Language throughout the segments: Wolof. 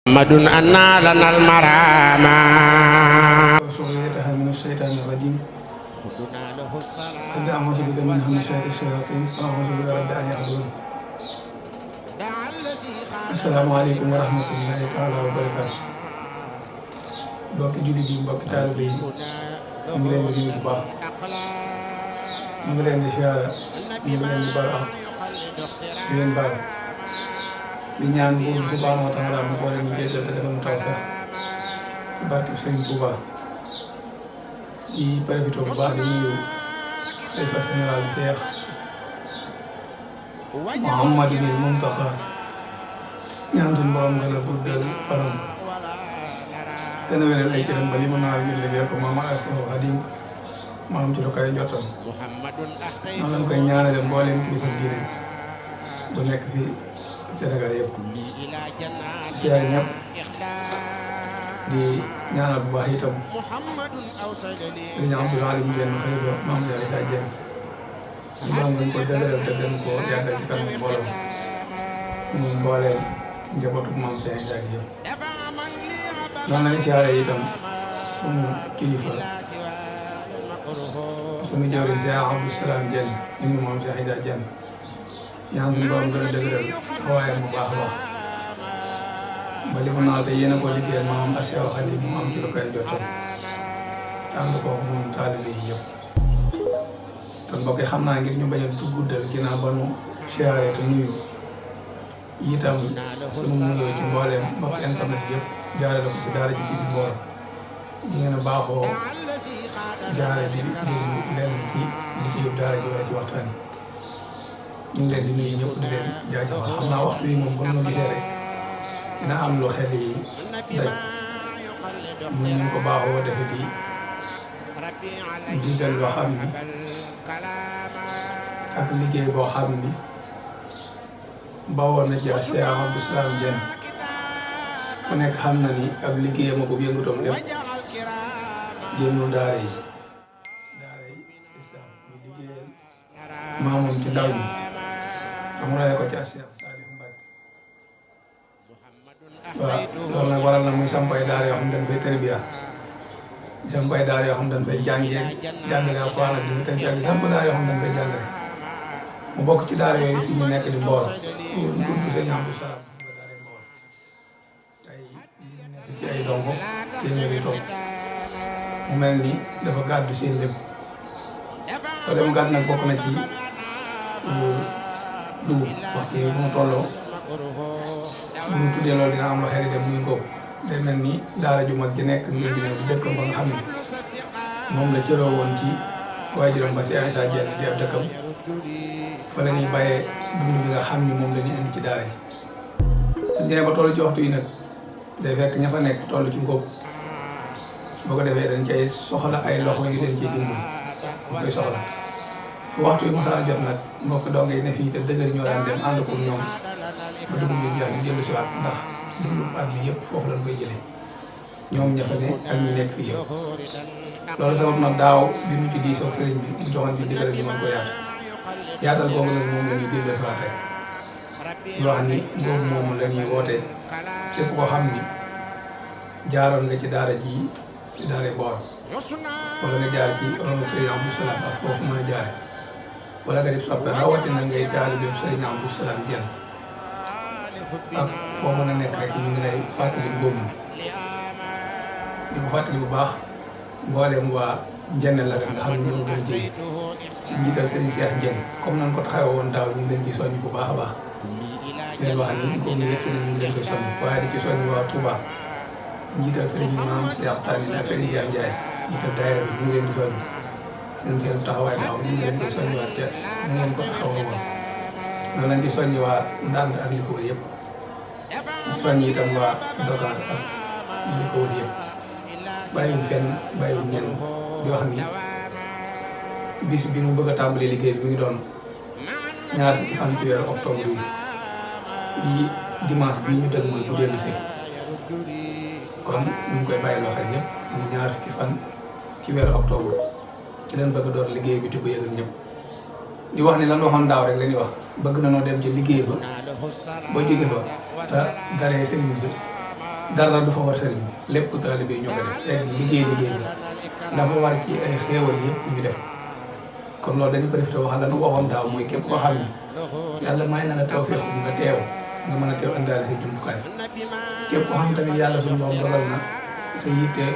محمد أنى لنا المرامى وسريتها من الشيطان الرجيم قد أعوذ بك من همزات الشياطين وأعوذ بك رب أن يحضرون السلام عليكم ورحمة الله تعالى وبركاته mbokki jullit yi mbokki taalibe yi ñu ngi leen di nuyu bu baax ñu ngi leen di siyaara ñu ngi leen di baal ak di leen baal di ñaan buur subhaanahu wa taala mu boole ñu jéggal te defal ñu tawfeex ci barkeb Serigne Touba di profité bu baax di nuyu xalifa général di Cheikh Mouhamadou Mountakha ñaan suñu borom gën a guddal fanam gën a wéral ay cëram ba li mu naan ngir liggéeyal ko maam Seexul Xadiim maam ci lu koy njottam noonu lañ koy ñaanale mbooleem kilifa diine bu nekk fi Sénégal yëpp siyaar ñëpp di ñaanal bu baax itam Sëriñ Abdou Alim Diène xalifa maam Ndiaye Issa Diène ñu doon gën ko dëgëral te gën ko yàggal ci kanam mbooloo mu mbooleem njabootu maam Cheikh Issa gi yëpp noonu lañu siyaare itam sunu kilifa sunu jawriñ Cheikh Abdou Salam Diène ibnu maam Cheikh Issa Diène ñaan suñu borom gën a dëgëral taxawaayam bu baax a baax ba li mu naal te yéen a ko liggéeyal maam Seexul Xadiim mu am ci lu koy jotoon ànd ko moom taalibe yi yëpp kon mbokk yi xam naa ngir ñu bañ a guddal ginnaaw ba nu siyaare te nuyu itam sunu nuyoo ci mbooleem mbokk internet yëpp jaare la ko ci daara ji TV Mboro ñi ngeen a baaxoo jaare di déglu lenn ci liggéeyu daara ji wala ci waxtaan yi ñu ngi leen di nuyu ñëpp di leen jaajëfal xam naa waxtu yi moom bu ñu gisee rek dina am lu xel yi daj mu ñu ko baaxoo defe di digal loo xam ni ak liggéey boo xam ni bawoon na ci Cheikh Abdou Salam Diène ku nekk xam na ni ab liggéeyam ak yëngatoom lépp génnul daara yi islam ñu liggéeyal maamam ci ndaw ñi am roye ko ci Cheikh Saliou Mbacké waaw loolu nag waral na muy sampay daara yoo xam ne dañ fay tërbiya sampay daara yoo xam ne dañ fay jàngale Alxuraan ak di fa tërbiya di samp daara yoo xam ne dañ fay jàngale mu bokk ci daara yooyu fi ñu nekk di Mboro tur bi Sëñ Abdou Salam nga daara Mboro ay nekk ci ay dongo téeméeri toog mu mel ni dafa gàddu seen lépp loolu mu gàddu nag bokk na ci dugub waxtu yi bu mu tolloo bu ñu tuddee loolu dina am lu xel dem muy ngóob day mel ni daara ju mag ji nekk ngir gi ne bu dëkkam ba nga xam ne moom la cëroo woon ci waajuram ba si Issa Diène di ab dëkkam fa la ñuy bàyyee dund bi nga xam ni moom la ñuy indi ci daara ji suñ demee ba toll ci waxtu yi nag day fekk ña fa nekk toll ci ngóob boo ko defee dañ cay soxla ay loxo yu leen ci dimbali ñu koy soxla fu waxtu yi mosaan jot nag mbokk dong yi ne fii te dëgër ñoo daan dem ànd ko ñoom ba dugub yi jeex ñu dellu si waat ndax dundu at bi yëpp foofu lañ koy jëlee ñoom ña fa ne ak ñi nekk fii yëpp loolu sabab nag daaw bi ñu ci diisoo ak sëriñ bi mu joxoon ci digal ji mën ko yaatal boobu nag moom la ñuy dellu si waat rek ñu wax ni boobu moom la ñuy woote képp koo xam ni jaaroon nga ci daara ji ci daara Mboro wala nga jaar ci ronu Sëriñ Abdou Salam ak foofu mën a jaare wala nga def soppe rawatina ngay taalibe Sëriñ Abdou Salam Diène ak foo mën a nekk rek ñu ngi lay fàttali boobu di ko fàttali bu baax mbooleem waa Njenne la nga xam ne ñoo gën a jege njiital Sëriñ Cheikh Diène comme nan ko taxawee woon daaw ñu ngi leen ci soññ bu baax a baax leen wax ni comme yegg si na ñu ngi leen koy soññ waaye di ci soññ waa Touba njiital Sëriñ Maam Cheikh Tani ak Sëriñ Cheikh Ndiaye njiital daayira bi ñu ngi leen di soññ seen taxawaay daaw ñu ngi leen koy soññiwaat ca na ngeen ko taxawoo woon noonu lañ ci soññi waa Ndande ak li ko wër yëpp soññi itam waa Dakar ak li ko wër yëpp bàyyiwuñ fenn bàyyiwuñ ñenn di wax ni bis bi mu bëgg a tàmbali liggéey bi mi ngi doon ñaar fukki fan ci weeru octobre yi dimanche bii ñu dëgg mooy bu dellu see kon ñu ngi koy bàyyi loo xel ñëpp muy ñaar fukki fan ci weeru octobre ci leen bëgg a door liggéey bi di ko yëgal ñëpp di wax ni lan waxoon daaw rek la ñuy wax bëgg na noo dem ci liggéey ba jóge fa te daree sëriñ bi dara du fa war sëriñ bi lépp taalibe ñoo ko def egg liggéey bi dafa war ci ay xéewal yëpp ñu def kon loolu dañu profité wax la nu waxoon daaw mooy képp koo xam ne yàlla may na la tawfeex nga teew nga mën a teew indaale say jumtukaay képp koo xam tamit yàlla suñu borom dogal na sa yitte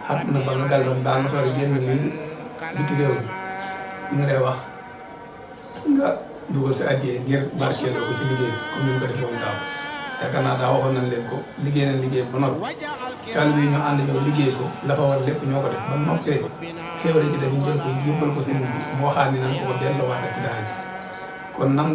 xam na ba nga gàlloon baa nga sori génn lii biti réew mi nga lay wax nga dugal sa addiyee ngir barkeeloo ko ci liggéey bi comme ni ñu ko defee woon daaw yaakaar naa daa waxoon nañ leen ko liggéey nañ liggéey ba noppi taalibe yi ñoo ànd ñëw liggéey ko la fa war lépp ñoo ko def ba noppee xéwale ci def ñu jël ko yóbbal ko sëriñ bi moo waxaat ni nan ko delloowaat ci daara ji kon nam